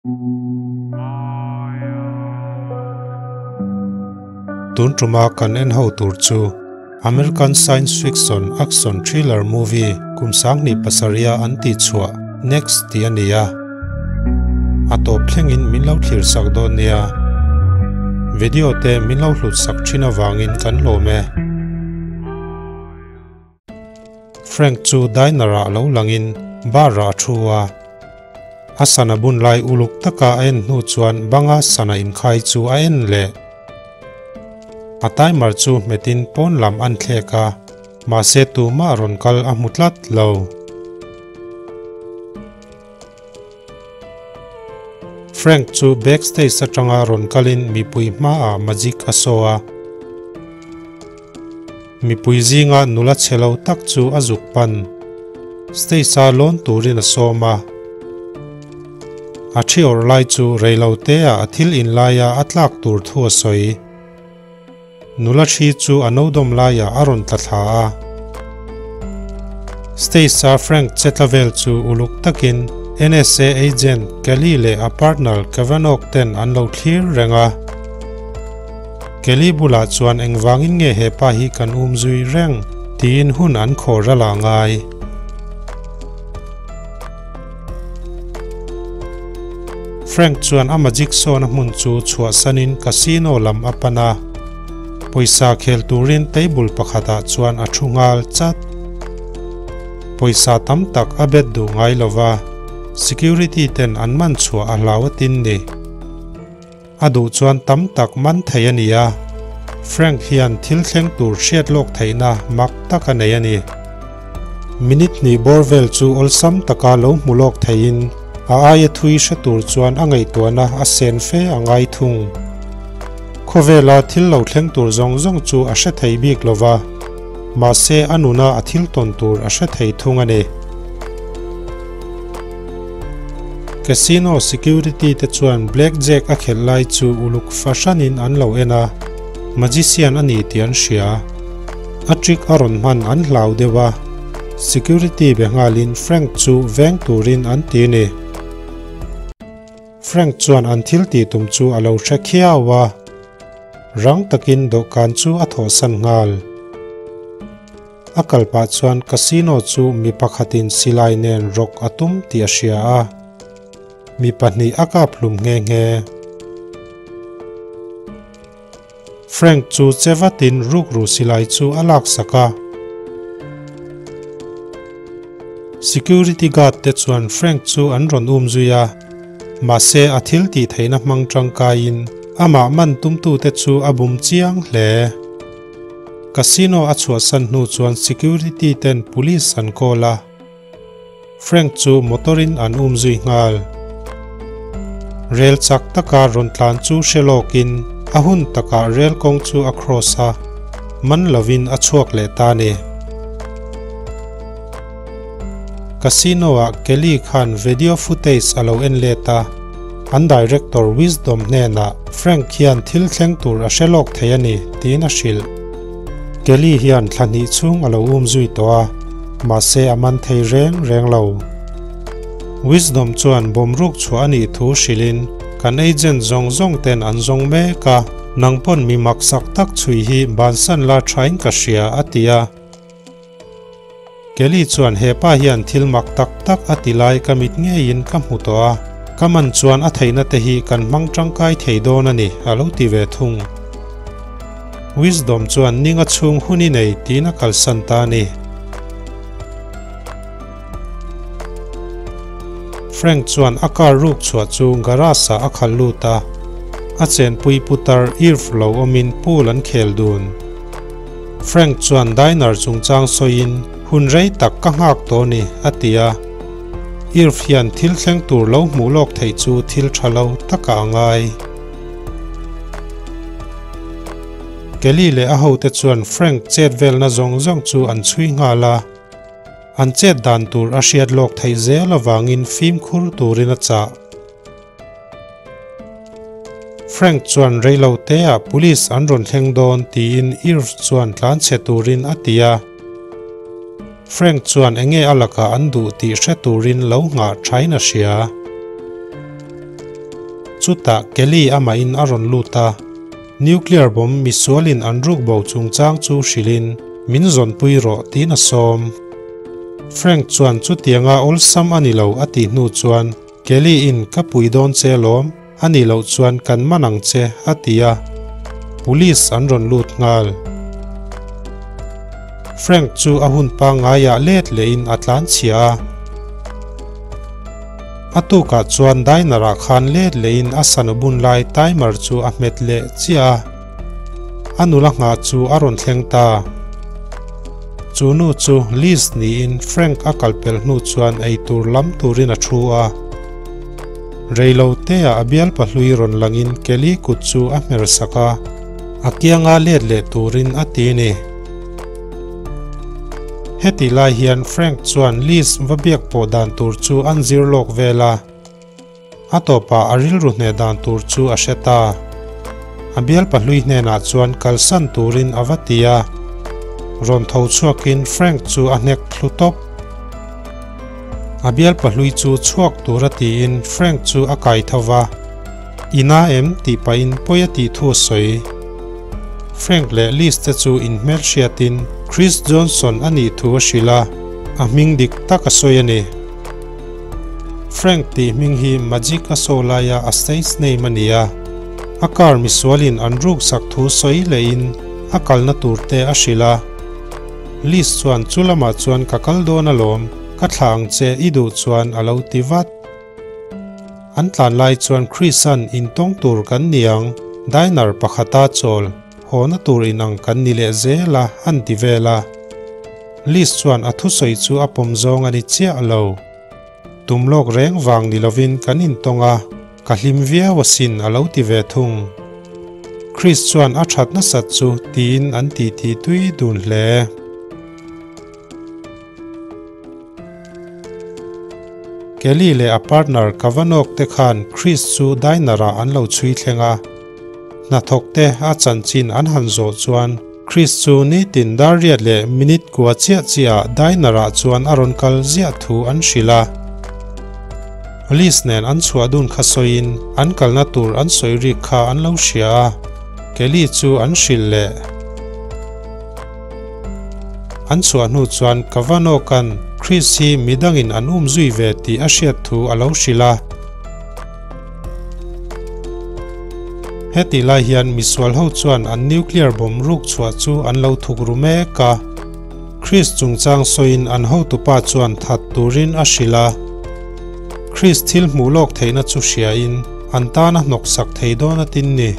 Tun tuma kan en ho tur chu American science fiction action thriller movie kum 2007 a an tihchhuah Next tih a ni a. A tawp thlengin min lo thlir sak dawn nia. Video te min lo hlut sak thin avangin kan hlawm e. Frank chu diner ah lo langin bar ah a thu a. A sana bun lai uluk taka a en hnu chuan banga sana inkhai chu a en leh. A timer chu hmetin pawn lam an thlek a, mahse tumah rawn kal a hmu tlat lo. Frank chu backstage atanga rawn kalin mipui hmaah magic a saw a. Mipui zinga nula chhe lo tak chu a zuk pan. Stage-a lawn turin a sawm a. A thi awrh lai chu rei lo teah a thil inlaia a tlak tur thu a sawi. Nula thi chu a nodawm laiah a rawn tla thla a. Stage-a Frank che tla vel chu uluk takin NSA agent Kelly leh a partner Kavanaugh ten an lo thlir reng a. Kelly bulah chuan engvangin nge he pa hi kan um zui reng tiin hun an khawh ral ah ngai. Frank chuan a magic sawn a hmun chu chhuahsanin casino lam a pan a, pawisa khel turin table pakhatah chuan a thu nghal chat. Pawisa tam tak a bet duh ngai lova, security ten an man chhuah a hlau atin ni. A duh chuan tam tak man thei a ni a, Frank hian thil thleng tur hriat lawk theihna mak tak a nei a ni. Minute hnih bawr vel chu awlsam taka lo hmu lawk theiin a aia thui hre tur chuan a ngaihtuahna a sen fe a ngai thung. Khawvela thil lo thleng tur zawng zawng chu a hre thei bik lo va, mahse a nuna a thil tawn tur a hre thei thung a ni. Casino security te chuan Black Jack a khelh lai chu uluk fahranin an lo en a, magician a ni tih an hria. A trick a rawn hman an hlau deuh a, security be nghalin Frank chu veng turin an ti ni. Frank chuan an thil tih tum chu a lo hre khiau a, rang takin dawhkan chu a thawhsan nghal. A kal pah chuan casino chu mi pakhatin silai nen rawk a tum tih a hria a, mi pahnih a kap hlum nghe nghe. Frank chu che vatin rukru silai chu a laksak a. Security guard te chuan Frank chu an rawn um zui a, mahse a thil tih theihna hmang tangkaiin amah man tumtute chu a bum chiang hle. Casino a chhuahsan hnu chuan security ten police an call a, Frank chu motor in an um zui nghal. Rel chak taka rawn tlan chu hre lawkin a hun takah rel kawng chu a cross a, man lovin a chhuak leh ta ni. Casino ah Kelly khan video footage a lo en let a, an director Wisdom hnenah Frank hian thil thleng tur a hre lawk thei a ni, tiin a hrilh. Kelly hian thla hnih chhung a lo um zui tawh a, mahse a man thei reng reng lo. Wisdom chuan bawm ruk chhuah a nih thu hrilhin, Kan agent zawng zawng ten an zawng mek a, nang pawn mi maksak tak chhui hi bansan la thain ka hria, a ti a. Kelly chuan hepa hian thil mak tak tak a ti lai ka mit ngeiin ka hmu tawh a, ka man chuan a theihna te hi kan hmang tangkai thei dawn a ni, a lo ti ve thung. Wisdom chuan ninga chhung hun i nei tiin a kalsan ta a ni. Frank chuan a car ruk chhuah chu garage ah a khalh lut a, a chenpui putar Irv lo awmin pool an khel dun. Frank chuan diner chungchang sawiin, Hun rei tak ka nghak tawh ni, a ti a. Irv hian thil thleng tur lo hmuh lawk theih chu thil tha lo takah a ngai. Kelly leh a hote chuan Frank chet velna zawng zawng chu an chhui nghal a. An chet dan tur a hriat lawk theih zel avangin fimkhur turin a chah. Frank chuan reilo teah police an rawn thleng dawn tiin Irv chuan tlanchhe turin a ti a. Frank chuan enge a lakah an duh tih hre turin lo nghah thain a hria. Chutah Kelly amahin a rawn lut a, Nuclear bomb misualin an ruk bo chungchang chu hrilhin min zawnpui rawh tiin a sawm. Frank chuan chutianga awlsam a ni lo a tih hnu chuan Kelly in ka pui dawn che alawm, a nih loh chuan kan man ang che a ti a, Police an rawn lut nghal. Frank chu a hun pangngaiah let lehin a tlan chhia a. A tukah chuan diner ah khan let lehin a sanu bun lai timer chu a hmet leh chiah a, a nula nghah chu a rawn thleng ta. Chu nu chu Liz niin Frank a kal pelh hnu chuan eitur lam turin a thu a. Reilo teah a bialpa hlui rawn langin Kelly kut chu a hmer sak a, a kianga let leh turin a ti ni. Heti lai hian Frank chuan Liz va biak pawh dan tur chu an zir lawk vel a, a tawpah a rilru hneh dan tur chu a hre ta. A bialpa hlui hnenah chuan kalsan turin a va ti a, rawn tho chhuakin Frank chu a hnek thlu tawp. A bialpa hlui chu chhuak tura tiin Frank chu a kai tho va, I na em? tih pahin pawi a tih thu a sawi. Frank leh Liz te chu inhmelhriatin Chris Johnson a nih thu a hrilh a, a hming dik tak a sawi a ni. Frank tih hming hi Magic a show laia a stage name a ni a, a car misualin an ruksak thu sawi lehin a kalna tur te a hrilh a. Liz chuan chu lamah chuan ka kal dawn alawm, ka thlah ang che i duh chuan a lo ti vat. An tlan lai chuan Chris-a'n intawng tur kan ni ang, diner pakhata chawl, hawna tur inang kan ni leh zel a an ti vel a. Liz chuan a thusawi chu a pawm zawng a ni chiah lo. Tum lawk reng vang ni lovin kan intawng a, ka hlim viau asin a lo ti ve thung. Chris chuan a that nasat chu tiin an titi tui dun hle. Kelly leh a partner Kavanagh te khan Chris chu diner ah an lo chhui thleng a. Hnathawk te a chanchin an han zawh chuan Chris chu nitin dar riat leh minute kua chiah chiah ah diner ah chuan a rawn kal ziah thu an hrilh a. Liz nen an chhuah dun kha sawiin an kalna tur an sawi rik kha an lo hria a, Kelly chu an hrilh leh. An chhuah hnu chuan Kavanagh-a'n Chris hi midangin an um zui ve tih a hriat thu a lo hrilh a. Hetih lai hian misual ho chuan an nuclear bomb ruk chhuah chu an lo thuk ru mek a. Chris chungchang sawiin an hotupa chuan that turin a hrilh a. Chris thil hmuh lawk theihna chu hriain an tan a hnawksak thei dawn a tin ni.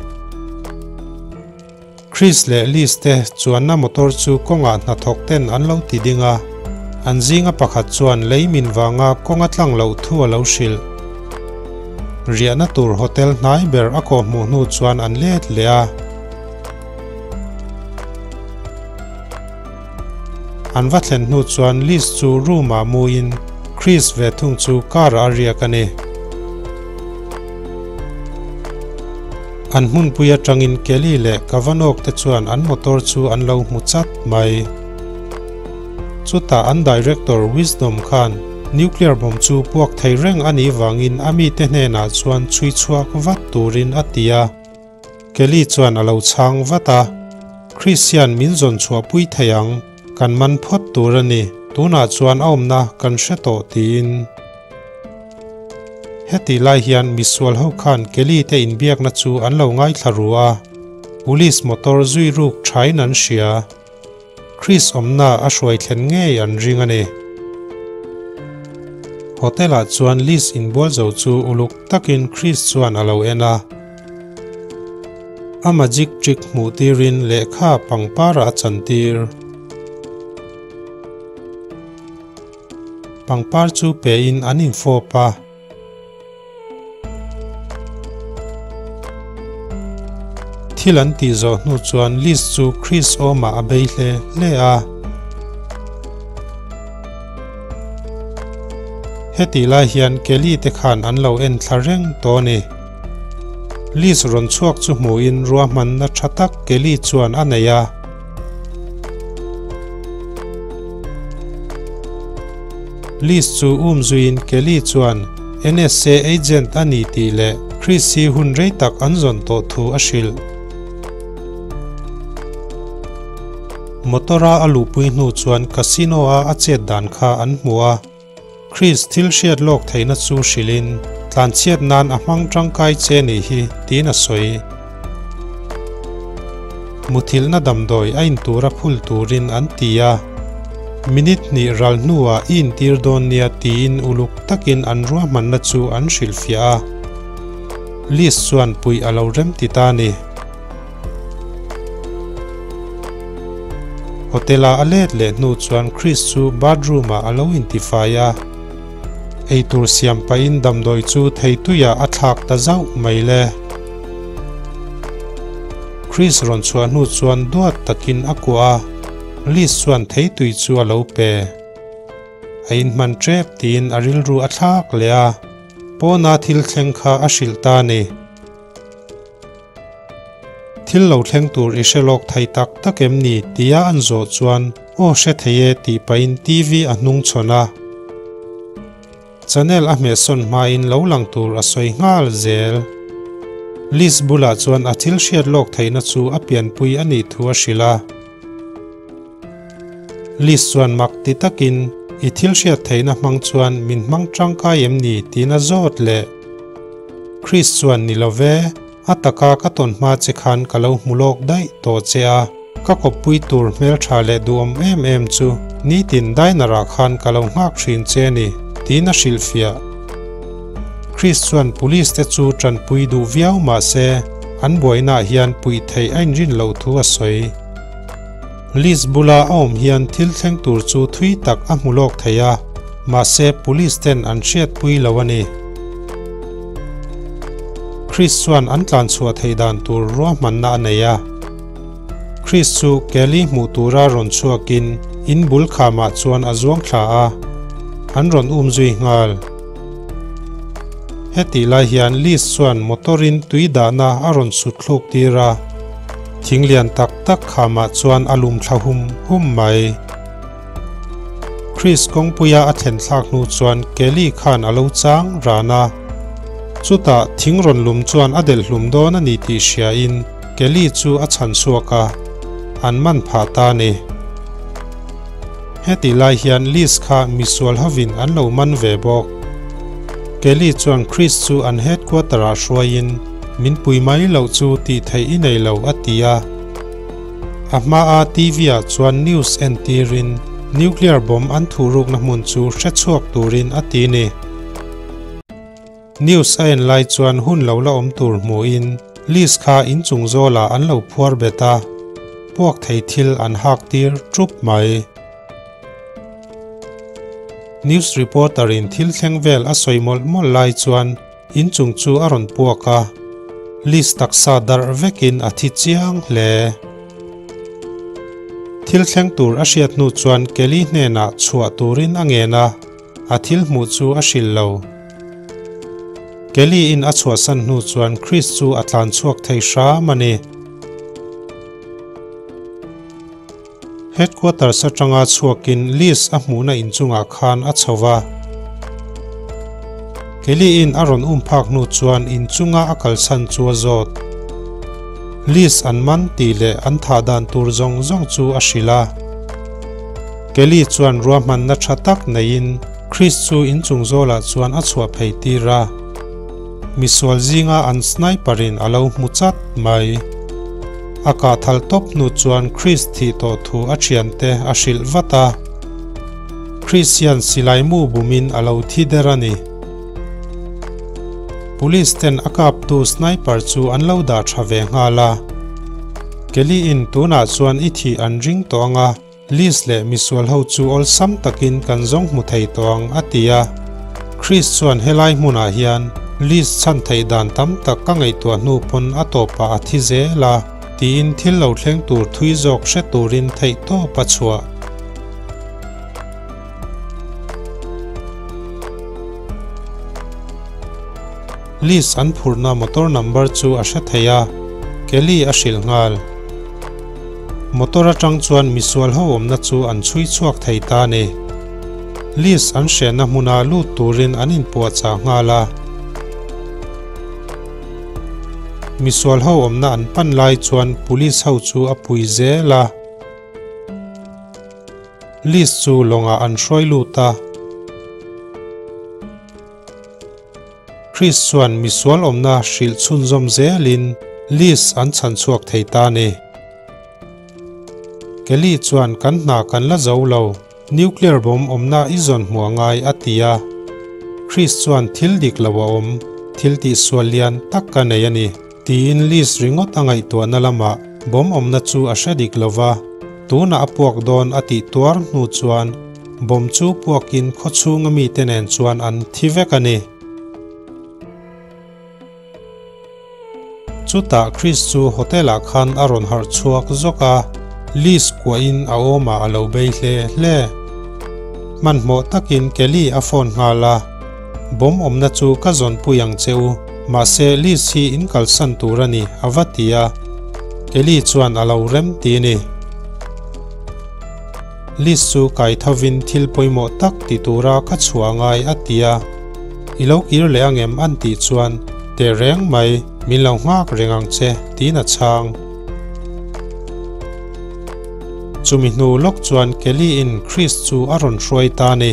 Chris leh Liz te chuanna motor chu kawngah hnathawk ten an lo ti ding a, an zinga pakhat chuan lei min vanga kawng a tlang loh thu a lo hrilh. Riahna tur hotel hnai ber a kawh hmuh hnu chuan an let leh a. An va thlen hnu chuan Liz chu room ah muin Chris ve thung chu car ah a riak a ni. An hmunpui atangin Kelly leh Kavanagh te chuan an motor chu an lo hmu chat mai. Chutah an director Wisdom khan nuclear bomb chu puak thei reng a nih vangin a mite hnenah chuan chhui chhuak vat turin a ti a. Kelly chuan a lo chhang vat a, Chris hian min zawn chhuahpui thei ang, kan man phawt tur a ni, tunah chuan a awmna kan hre tawh tiin. Hetih lai hian misual ho khan Kelly te inbiakna chu an lo ngaithla ru a, police motor zui ruk thain an hria. Chris awmna a hruai thlen ngei an ring a ni. Hotel ah chuan Liz inbual zo chu uluk takin Chris chuan a lo en a. A magic trick hmuh tirin lehkha pangpar ah a chantir. Pangpar chu pe in an infawp a. Thil an tih zawh hnu chuan Liz chu Chris awmah a bei hle hle a. Hetih lai hian Kelly te khan an lo en thla reng tawh a ni. Liz rawn chhuak chu hmuhin ruahmanna tha tak Kelly chuan a nei a. Liz chu um zuiin Kelly chuan NSA agent a ni tih leh Chris hi hun rei tak an zawn tawh thu a hrilh. Motor-a a luhpui hnu chuan casino-a a chet dan kha an hmu a. Chris thil hriat lawk theihna chu hrilhin, Tlanchhiat nan a hmang tangkai che nih hi, tiin a sawi. Muthilhna damdawi a in tura phul turin an ti a. Minute hnih ral hnuah i intir dawn nia tiin uluk takin an ruahmanna chu an hrilhfiah a. Liz chuan puih a lo remti ta a ni. Hotel-a a let leh hnu chuan Chris chu bathroom-ah a lo intifai a. Eitur siam pahin damdawi chu theituiah a thlak ta zauh mai le. Chris rawn chhuah hnu chuan duat takin a kuah a, Liz chuan theitui chu a lo pe. A inhman tep tiin a rilru a thlak leh a, pawna thil thleng kha a hrilh ta a ni. Thil lo thleng tur i hre lawk thei tak tak em ni? tia an zawh chuan aw hre thei e tih pahin TV a hnung chhawn a. Channel a hmehsawn hmain lo lang tur a sawi nghal zel. Liz bulah chuan a thil hriat lawk theihna chu a pianpui a nih thu a hrilh a. Liz chuan mak ti takin, I thil hriat theihna hmang chuan min hmang tangkai em ni? tiin a zawt leh. Chris chuan ni lo ve, a taka ka tawn hma che khan ka lo hmu lawk daih tawh che a, ka kawppui tur hmeltha leh duhawm em em chu nitin diner ah khan ka lo nghak thin che a ni, tiin a hrilhfiah. Chris chuan police te chu tanpui duh viau mah se, an buainaah hian puih theih a inrin loh thu a sawi. Liz bula a awm hian thil thleng tur chu thui tak a hmu lawk thei a, mahse police ten an hriatpui lo a ni. Chris chuan an tlan chhuah theih dan tur ruahmanna a nei a. Chris chu Kelly hmuh tura rawn chhuakin in bul khamah chuan a zuang thla a, an rawn um zui nghal. Hetih lai hian Liz chuan motor in tui dahna a rawn sut thluk tir a, thing lian tak tak khamah chuan a lum thla hum hum mai. Chris kawngpuia a thlen thlak hnu chuan Kelly khan a lo chang ran a, chutah thing rawn lum chuan a delh hlum dawn a ni tih hria in Kelly chu a chhan chhuak a, an man phah ta a ni. Hetih lai hian Liz kha misual hovin an lo man ve bawk. Kelly chuan Chris chu an headquarter ah hruaiin min pui mai loh chu tih theih i nei lo a ti a. A hmaa TV ah chuan news entirin nuclear bomb an thuhrukna hmun chu hrechhuak turin a ti ni. News a en lai chuan hun lo la awm tur hmuhin Liz kha inchung zawlah an lo phuar bet a, puak thei thil an hak tir ṭup mai. News reporter in thil thleng vel a sawi mawlh mawlh lai chuan inchung chu a rawn puak a, Liz taksa darh vekin a thi chiang hle. Thil thleng tur a hriat hnu chuan Kelly hnenah chhuah turin a ngen a, a thil hmuh chu a hrilh lo. Kelly in a chhuahsan hnu chuan Chris chu a tlan chhuak thei hram a ni. Headquarters atanga chhuakin Liz a hmuhna inchungah khan a chho va. Kelly in a rawn um phak hnu chuan inchunga a kalsan chu a zawt. Liz an man tih leh an thah dan tur zawng zawng chu a hrilh a. Kelly chuan ruahmanna tha tak neiin Chris chu inchung zawlah chuan a chhuah phei tir a. Misual zinga an sniper in a lo hmu chat mai. A kah thal tawp hnu chuan Chris thih tawh thu a thiante a hrilh vat a. Chris hian silai mu bumin a lo thi der a ni. Police ten a kaptu sniper chu an lo dah tha ve nghal a. Kelly in tunah chuan i thih an ring tawh ang a. Liz leh misual ho chu awlsam takin kan zawng hmu thei tawh ang, a ti a. Chris chuan helai hmunah hian Liz chhan theih dan tam tak ka ngaihtuah hnu pawn a tawpah a thi zel a, tiin thil lo thleng tur thui zawk hre turin theih tawp a chhuah. Liz an phurhna motor number chu a hre thei a, Kelly a hrilh nghal. Motor atang chuan misual ho awmna chu an chhui chhuak thei ta a ni. Liz an hrenna hmuna lut turin an inpuahchah nghal a. Misual ho awmna an pan lai chuan police ho chu a pui zel a. Liz chu lawngah an hruai lut a. Chris chuan misual awmna hrilh chhunzawm zelin Liz an chhan chhuak thei ta a ni. Kelly chuan kan hna kan la zo lo, nuclear bomb awmna i zawn hmuh a ngai a ti a. Chris chuan thil dik lo a awm, thil tihsual lian tak ka nei a ni tiin Liz ringawt a ngaihtuahna lamah bomb awmna chu a hre dik lo va, tunah a puak dawn a tih tuar hnu chuan Bomb chu puakin khawchhunga mite nen chuan an thi vek a ni. Chutah Chris chu hotel-ah khan a rawn harh chhuak zawk a, Liz kuahin a awmah a lo bei hle hle. Hmanhmawh takin Kelly a phone nghal a, Bomb awmna chu ka zawnpui ang che u, mahse Liz hi in kalsan tur a ni, a va ti a. Kelly chuan a lo rem ti a ni. Liz chu kai thovin thil pawimawh tak ti tura ka chhuah ngai a ti a, I lo kir leh angem an tih chuan tehreng mai min lo nghak reng ang che tiin a chhang. Chumi hnu lawk chuan Kelly in Chris chu a rawn hruai ta a ni.